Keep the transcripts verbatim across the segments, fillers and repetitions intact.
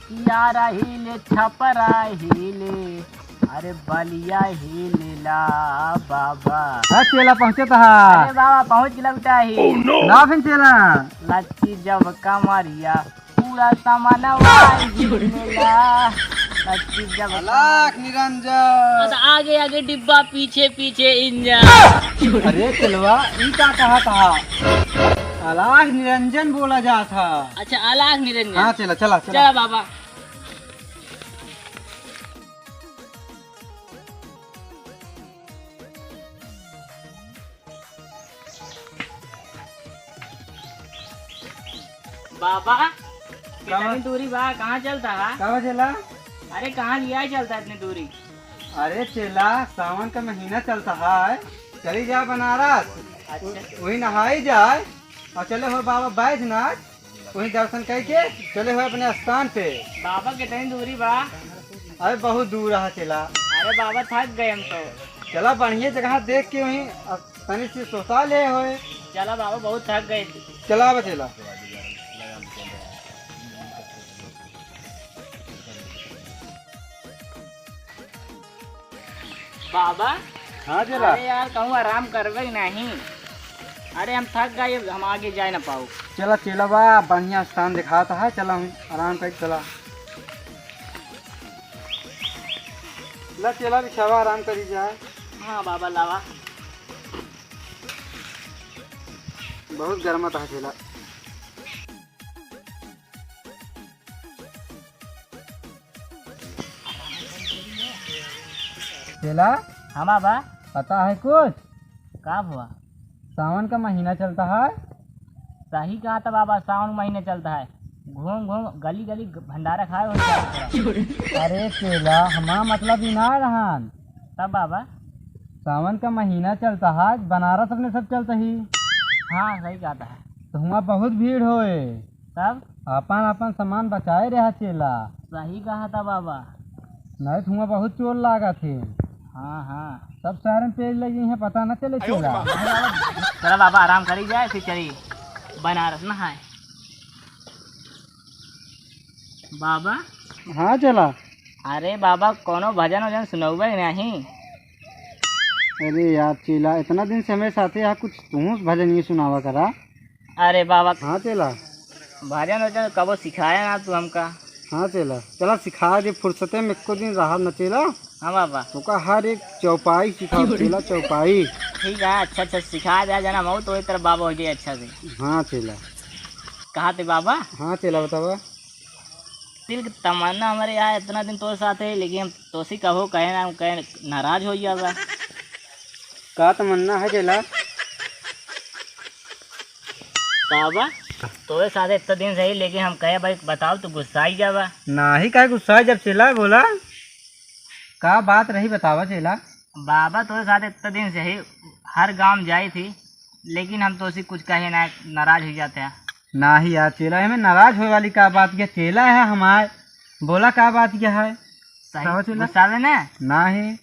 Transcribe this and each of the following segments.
यारा हिले, छपरा हिले, अरे बलिया हिलेला बाबा। हाँ चेला, पहुँचत हा। अरे बाबा, पहुँच गेला बेटा ही। ना फिन चेला। लच्ची जब कमरिया, पूरा सामानवा हिलेला। लच्ची जब अलख निरंजन। बस आगे आगे डिब्बा, पीछे पीछे इंजन। अरे चेलवा, ई का कहा था? अलख निरंजन बोला जात हा। अच्छा, अलख निरंजन। हाँ चेला, चला, चला। चला बाबा। बाबा, का बा? कितनी दूरी बा? कहाँ चलता है? का बा चेला? अरे, कहाँ लिया चलता इतनी दूरी? अरे चेला, सावन का महीना चलता है, चली जाए बनारस। अच्छा। वही नहाई जाए और चले हो बाबा बैजनाथ। वहीं दर्शन करके चले हुए अपने स्थान पे। बाबा, कितनी दूरी बा? अरे, बहुत दूर रहा चेला। अरे बाबा, थक गए हम तो। चला, बढ़िया जगह देख के वहीं अब तनी सी सोता ले होए। चला बाबा, बहुत थक गए। चला बा चेला। बाबा। हाँ चेला। अरे यार, कहूँ आराम करबे कि नहीं? अरे हम थक गए, हम आगे जाए ना पाऊ। चला चेला बा, बढ़िया स्थान दिखाता है, चला हम आराम कर चला। ला चेला बिछावा, आराम करी जाए। हाँ बाबा, लावा। बहुत गर्म था चेला। चेला। हाँ बाबा। पता है कुछ? का हुआ? सावन का महीना चलता है। सही कहा था बाबा, सावन महीना चलता है। घूम घूम गली गली भंडारा खाए हो। अरे चेला, हमार मतलब ही ना रहन। तब बाबा? सावन का महीना चलता है, बनारस अपने सब चलता ही। हाँ, सही कहा था। तो हुआ बहुत भीड़ होए। तब? आपन आपन सामान बचाए रहा चेला। सही कहा था बाबा। नहीं तो हुआ बहुत चोर लागत है। हाँ, हाँ। सब शहर में पेड़ लगी हैं, पता न चले चेला। चला बाबा, आराम करी जाए, फिर चली बनारस नहाए। बाबा। हाँ चेला। अरे बाबा, कोनो भजन वजन सुनौबे नहीं? अरे यार चेला, इतना दिन से हमें साथे यहाँ कुछ तू भजन ये सुनावा करा। अरे बाबा। हाँ चेला। भजन वजन कबो सिखाया ना तू हमका। हाँ चेला, चला सिखा दे, फुर्सते में एको दिन रहा न चेला। हाँ बाबा। ओका हर एक चौपाई सिखा चेला, चौपाई। ठीक है, अच्छा अच्छा सिखा दे, जना मऊ तो तरह बाबा हो जाए अच्छा से। हाँ चेला। कहा थे बाबा? हाँ चेला, बतावा। दिल की तमन्ना हमारे यहाँ इतना दिन तोरे साथ है, लेकिन हम तोसी कहो कहे ना कहे नाराज हो जाएगा। का तमन्ना है चेला? बाबा, तोरे साथ इतना दिन से ही, लेकिन हम कहे भाई बताओ तो गुस्सा ही जावा। नाही, काहे गुस्सा जब चेला बोला? का बात रही बतावा चेला? बाबा तोरे साथ इतना दिन से ही हर गांव जाई थी, लेकिन हम तोसी कुछ कहे ना, नाराज हो जाते हैं। नाही यार चेला, हमें नाराज होए वाली का बात, ये चेला है हमार, बोला का बात ये है? सही बतावा चेला। गुस्सा में ना? नाही।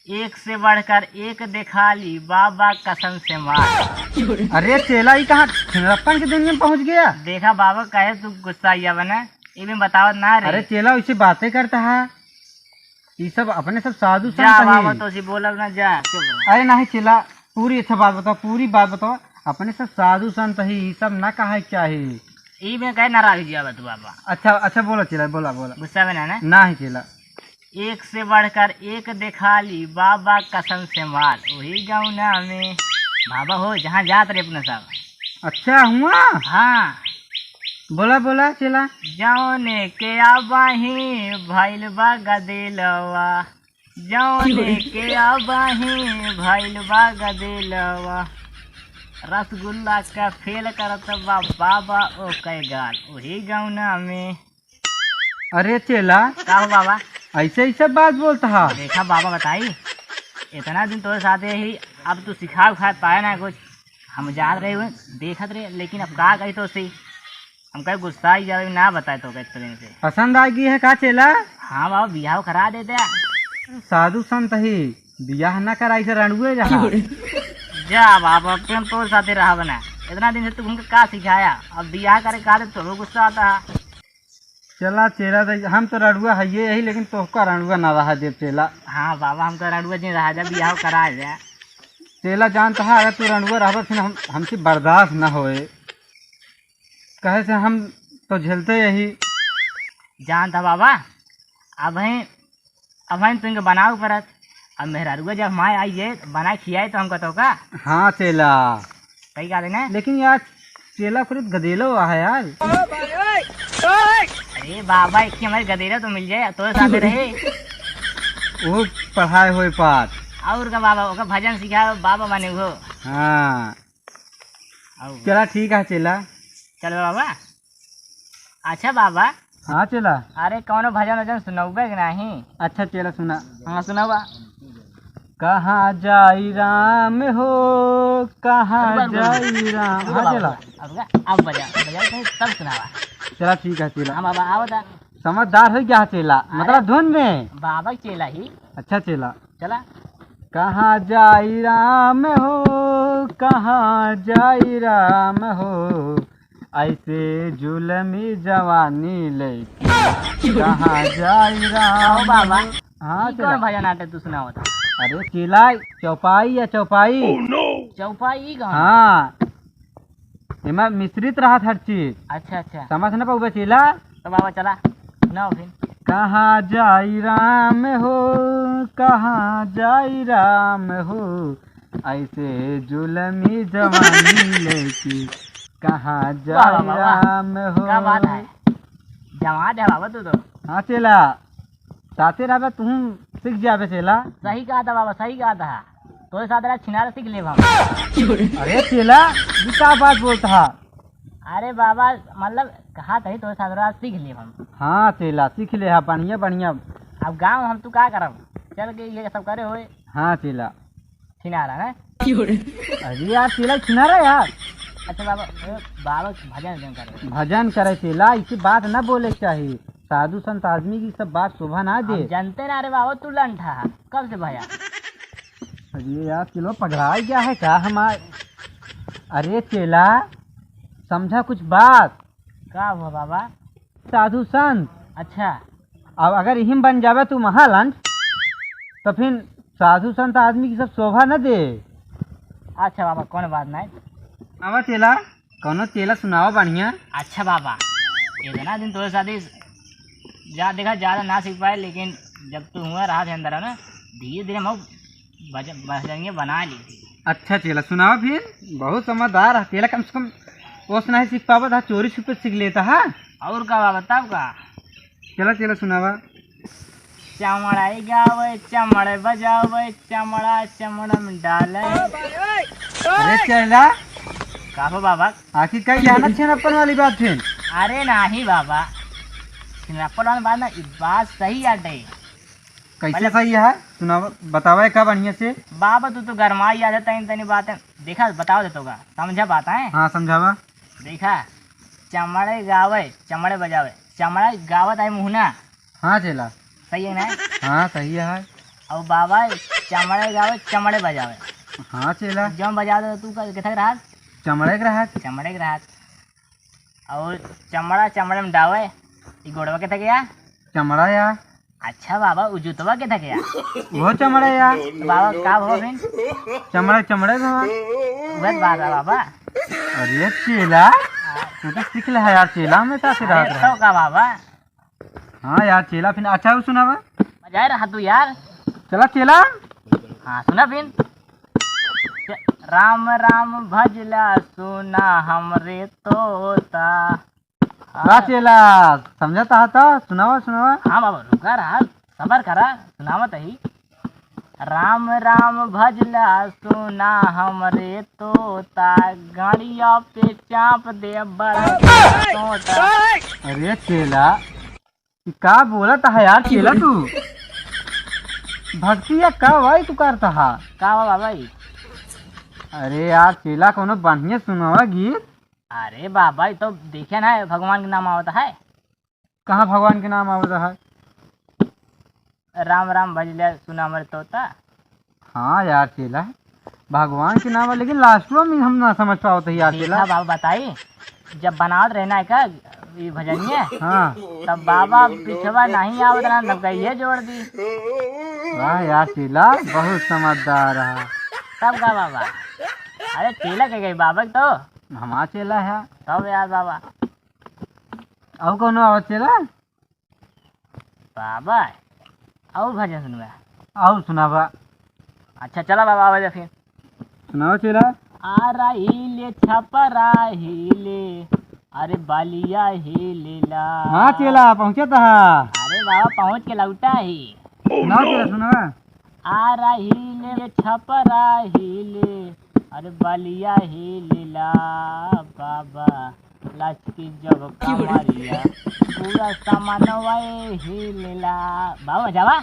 एक से बढ़कर एक देखा ली, बाबा कसम से मार। अरे चेला, ई कहाँ छिनरप्पन की दुनिया में पहुँच गया? देखा बाबा, कहे तू गुस्सा आइया बने, ये भी बतावत ना रे। अरे चेला, उसे बातें करता है, ये सब अपने सब साधु जा संत ही। बाबा, तो उसे बोलब ना, जा, चुप रह। अरे नहीं चेला, पूरी अच्छा बात बताओ, पूरी बात बताओ। अपने सब साधु संत ही, ये सब ना कहा चाही। ई में कहे नाराज हो जावा तू बाबा। अच्छा, अच्छा बोला चेला, बोला, बोला। गुस्सा में ना, ना? नाही चेला। एक से बढ़कर एक देखा ली, बाबा कसम से माल, वही गौना में। बाबा हो, जहाँ जात रहे अपने सब। अच्छा हुआ? हाँ। बोला, बोला चेला। जौने के आबाही भइल बा गदेलवा, जौने के आबाही भइल बा गदेलवा, रसगुल्ला का फेल करत बा बाबा ओके गाल, वही गौना में। अरे चेला, का हो बाबा? ऐसे ही सब बात बोलता है? देखा बाबा बताई, इतना दिन तोरे साथे ही, अब तू सिखा उखा पाए ना कुछ। हम जात रहे हुए, देखत रहे, लेकिन अब का कही तो सही, हम कहे गुस्सा ही जावे ना बताए तो कहते दिन से। पसंद आ गई है का चेला? हाँ बाबा, बियाह करा देते। साधु संत ही बियाह ना कराई से रणुए रहा। जा बाबा, अब हम तोरे साथे रहा बना, इतना दिन से तू हमके का सिखाया, अब बियाह करे का दे तो गुस्सा आता है। चला चेला, तो हम तो रड़ुआ हइये यही, लेकिन तोहका रड़ुआ ना रहा देब चेला। हाँ बाबा, हमका रड़ुआ जिन रहा जा, बियाह करा जा। चेला जानत हा, अगर तू रड़ुआ रहबा, फिर हम, हमसे बर्दाश्त ना होए। कहे से हम तो झेलते यही। जानत हा बाबा, अब हैं, अब हैं तुमके बनावे परत। अब मेहरारुआ जब हमारे आई है, बनाए खियाए तो हमका तो का? हाँ चेला। सही कहा ना? लेकिन यार, चेला कुछ गदेलो हुआ है यार। अरे बाबा, एक ही हमारे गदेलो तो मिल जाए, तो साथ रहे। वो पढ़ाए हुए पाठ। और का बाबा, ओका भजन सिखा बाबा माने वो। हाँ। आओ। चला ठीक है चेला। चल बाबा। अच्छा बाबा। हाँ चेला। अरे कौनो भजन वजन सुनौबे कि नहीं? अच्छा चेला सुना। हाँ सुनावा। कहाँ जाई राम हो, कहाँ रुका, रुका, रुका। जाई राम। रुका हाँ बाबा, चेला। रुका, अब रुका, अब बजा, बजा कहीं तब सुनावा। चला ठीक है चेला। हाँ बाबा, आओ ता। समझदार हो गया चेला, अरे मतलब धुन में। बाबा चेला ही। अच्छा चेला। चला। कहाँ जाई राम हो, कहाँ जाई राम हो, ऐसे जुलमी जवानी लेके कहाँ जाई राम आओ बाबा। हो। हाँ ई चेला। कौन भजन आटे तू सुनावत है? अरे चेला, चौपाई या चौपाई। चौपाई ई कौन? हाँ, एमा मिश्रित रहत हर चीज। अच्छा अच्छा। समझ न पउबे चेला। तो बाबा चला, सुनाओ फिर। कहाँ जाई राम हो, कहाँ जाई राम हो, ऐसे जुलमी जवानी लेके कहाँ वाह, वाह, जाई वाह, वाह। राम हो। क्या बात है, जमा दे बाबा तू तो। हाँ चेला, साथे रहबे तुहूँ सीख जाबे चेला। सही कहा था बाबा, सही कहा था। तोरे साथ रहा छिनारा सीख लेब हम। अरे चेला, ये का बात बोलत हा? अरे बाबा, मतलब कहा था तोरे साथ रहा सीख लेब हम। हाँ चेला, सीख ले हा, बढ़िया बढ़िया। अब गाँव हम तू का करब, चल के ये सब करे होए। हाँ चेला। छिनारा ना? अरे यार चेला छिनारा यार। अच्छा बाबा, ए, बाबा भजन वजन करे। भजन करे चेला, इसी बात ना बोले के चाही। साधु संत आदमी की सब बात शोभा ना दे। हम जानते ना रे बाबा, तू लंठा है। कब से भया? अरे यार चेला पगला गया है का हमार? अरे चेला, समझा कुछ बात। का हुआ बाबा? साधु संत। अच्छा। अब अगर इहिम बन जावे तू महालंठ, तो फिर साधु संत आदमी की सब शोभा न दे। अच्छा बाबा, कौन बात नहीं। आवा चेला, कौनो चेला सुनावा बढ़िया। अच्छा बाबा, इतना दिन तोरे साथ ही जा देखा, ज्यादा ना सीख पाए, लेकिन जब तू हुआ रहा थे अंदर है ना, धीरे धीरे हम भजन, भजनिया बना ली थी। अच्छा चेला सुनावा फिर, बहुत समझदार है चेला, कम से कम ओस नहीं सीख पावा था, चोरी छुपे सीख लेता है। और का बाबा, तब का? चला चला सुनावा। चमड़ाई गावे, चमड़े बजावे, चमड़ा चमड़म डाले। अरे चेला, का हो बाबा? आखिर कई जाना छिनप्पन वाली बात फिर? अरे नाही बाबा, छिनप्पन वाली बात ना, ई बात सही आटे। कैसे पहले सही है? सुनावा, बतावा का बढ़िया से। बाबा तू तो गरमाई आ जाता इन तनी बातें। देखा बताओ दे तो का, समझा बात है? हाँ समझावा। देखा, चमड़े गावे, चमड़े बजावे, चमड़ा गावत है मुहना। हाँ चेला। सही है ना? हाँ सही है। और बाबा चमड़े गावे, चमड़े बजावे। हाँ चेला। जौन बजावे तो तू का-, किथे के रहा? चमड़े के रहा। चमड़े के रहा। और चमड़ा चमड़े में डावे, ई गोड़वा किथे के या? चमड़ा या। अच्छा बाबा, उ जुतवा किथे के या? वो चमड़ा या। तो बाबा का भवा फिर? चमड़ा चमड़े भवा। वह बात है बाबा। अरे चेला, तू तो सीख ले है यार, चेला हमेशा से अरे रहत तो रहा। का बाबा? हाँ यार चेला, फिर अच्छा वो सुनावा। बजाए रहा तू यार। चला चेला। हाँ सुना फिर। राम राम भजला सुना हमरे तोता। का चेला, समझत हा तो सुनावा, सुनावा। हाँ बाबा, रुका रहा, सबर करा, सुनावत ही। राम राम भजला सुना हमरे तोता, गाड़िया पे चाप दे बड़ा तोता। अरे चेला, ई का बोलत हा यार चेला तू? भक्ति या का भाई तू करत हा? का बा भाई? अरे यार चेला, कोनो बढ़िया सुनावा गीत। अरे बाबा, ई तो देखे ना है, भगवान के नाम आवत है। कहाँ भगवान के नाम आवत है? राम राम भजले सुना हमरे तोता। हाँ यार चेला, भगवान के नाम है, लेकिन लास्टवा में हम ना समझ पावत है यार चेला। देखा बाबा बताई, जब बनावत रहे ना का, ई भजनिया? हाँ। तब बाबा पिछवा नहीं आवत रहन, तब कहिए जोड़ दी। वाह यार चेला, बहुत समझदार है। तब का बाबा? अरे चेला के गई बाबा तो। हमार चेला है। तब यार बाबा। और कौनो आवत चेला? बाबा, और भजन सुनबा? और सुनाबा। अच्छा, चला बाबा, आवा जा फिर। सुनाओ चेला। आ रही ले छपरा ही ले, अरे बलिया ही लीला। हाँ चेला, पहुँचत हा। अरे बाबा, पहुँच के लौटा ही। सुनाओ चेला, सुनाओ। आ रही ले छपरा ही ले, अरे बलिया ही लीला बाबा, लचकी जब कमरिया, पूरा सामानवा ही लीला। बाबा जावा।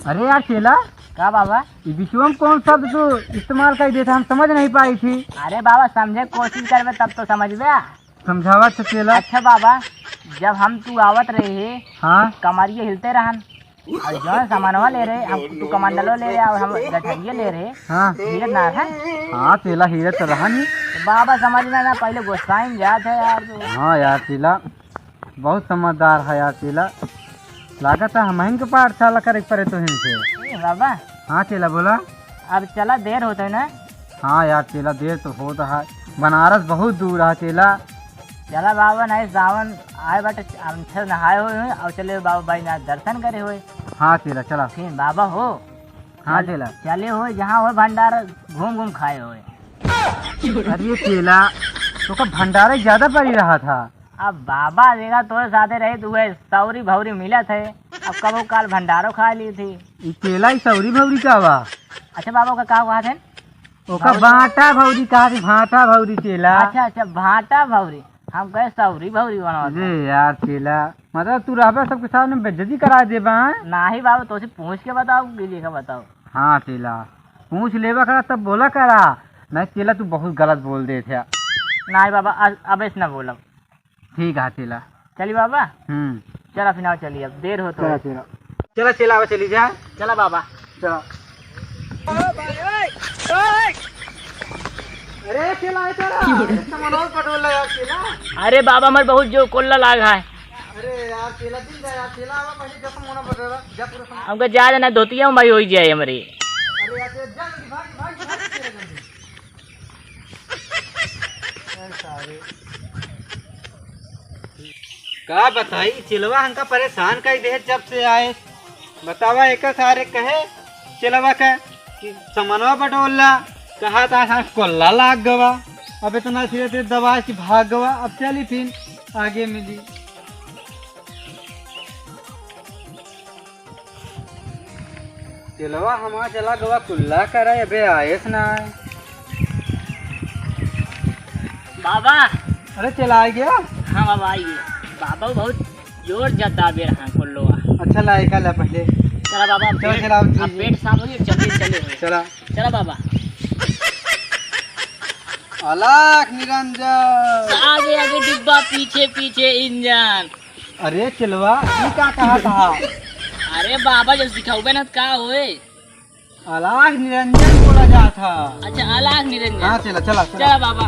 अरे यार चेला, का बाबा? ई बिचवा में कौन शब्द तू इस्तेमाल कर देता, हम समझ नहीं पाई थी। अरे बाबा, समझे के कोशिश करबे तब तो समझबे। समझावा तो चेला। अच्छा बाबा, जब हम तू आवत रहे, हाँ। कमरिया हिलते रहन, और जौन सामानवा ले रहे, हम तू कमंडलो ले रहे और हम गठरिया ले रहे, हाँ। हिलत ना रहन। हाँ चेला, हिलत तो रहन ही। तो बाबा समझ में ना, पहले गुस्साइन जात है यार तू। हाँ यार चेला, बहुत समझदार है यार चेला। लागत है हमहिन के पाठशाला करे के परे तोहिन से। ए बाबा। हाँ चेला बोला। अब चला, देर होत है ना। हाँ यार चेला, देर तो होत है, बनारस बहुत दूर है चेला। चला बाबा, नहीं सावन आए बाटे, हम छे नहाए हुए हैं और चले बाबा बैजनाथ दर्शन करे हुए। हाँ चेला चला। फिर बाबा हो। हाँ चल-, चेला। चले हुए जहाँ हो भंडारा घूम घूम खाए हुए। अरे चेला, तो का भंडारा ज्यादा पड़ी रहा था। अब बाबा देखा तोरे साथे रहे तो वह सौरी भौरी मिलत है, अब कबो काल भंडारो खा ली थी। ई चेला ई सौरी भौरी का बा? अच्छा बाबा का का कहा थे? ओका भौरी। बाटा भौरी कहा थी, भाटा भौरी चेला। अच्छा अच्छा, भाटा भौरी, हम कहे सौरी भौरी बनावत अरे है। यार चेला, मतलब तू रहबे सबके सामने बेइज्जती करा देबा। नहीं बाबा, तोसे पूछ के बताओ, गिली का बताओ। हाँ चेला, पूछ लेबा करा तब बोला करा। नहीं चेला, तू बहुत गलत बोल देत है। नहीं बाबा, अब, अब ऐसे ना बोलब। ठीक है चेला। चली बाबा। हम्म। चला फिर आओ, चली, अब देर हो तो। चला चेला। चला चेला, आवा चली जा। चला बाबा। चला। अरे चेला, ए चेला। सामानवा पटोला यार चेला। अरे बाबा, हमार बहुत जोर कोल्ला लाग है। अरे यार चेला, दिन जा यार चेला, आवा पहले जब सामानवा पटोला, जब पूरा सामान। हमका जा देना, धोतिया में भाई होई जाए हमरे। अरे यार चेला, जल्दी भाग, भाग, भाग, चेला जल्दी। ए सारे। का बताई, चेलवा हमका परेशान कई देहे जब से आए। बतावा, एक सारे कहे चेलवा का कि समनवा बटोला, कहा था साथ कोल्ला लाग गवा। अब इतना धीरे धीरे दबा के भाग गवा। अब चली फिर आगे मिली। चेलवा हमार चला गवा कुल्ला करे, अबे आएस ना आए। बाबा। अरे चला आ गया। हाँ बाबा, आई गया। बाबा बहुत जोर जता बे रहा कुल्लोवा। अच्छा ला, एका ला पहले। चला बाबा, चला, पेट, चला, अब अब ठीक है। पेट साफ हो गया, चलिए, चलिए। चला। चला बाबा। अलख निरंजन। आगे आगे डिब्बा, पीछे पीछे इंजन। अरे चेलवा, ई का कहा था? अरे बाबा, जब सिखाउबे ना त का होए? अलख निरंजन बोला जात है। अच्छा, अलख निरंजन। हाँ चेला, चला, चला। चला बाबा।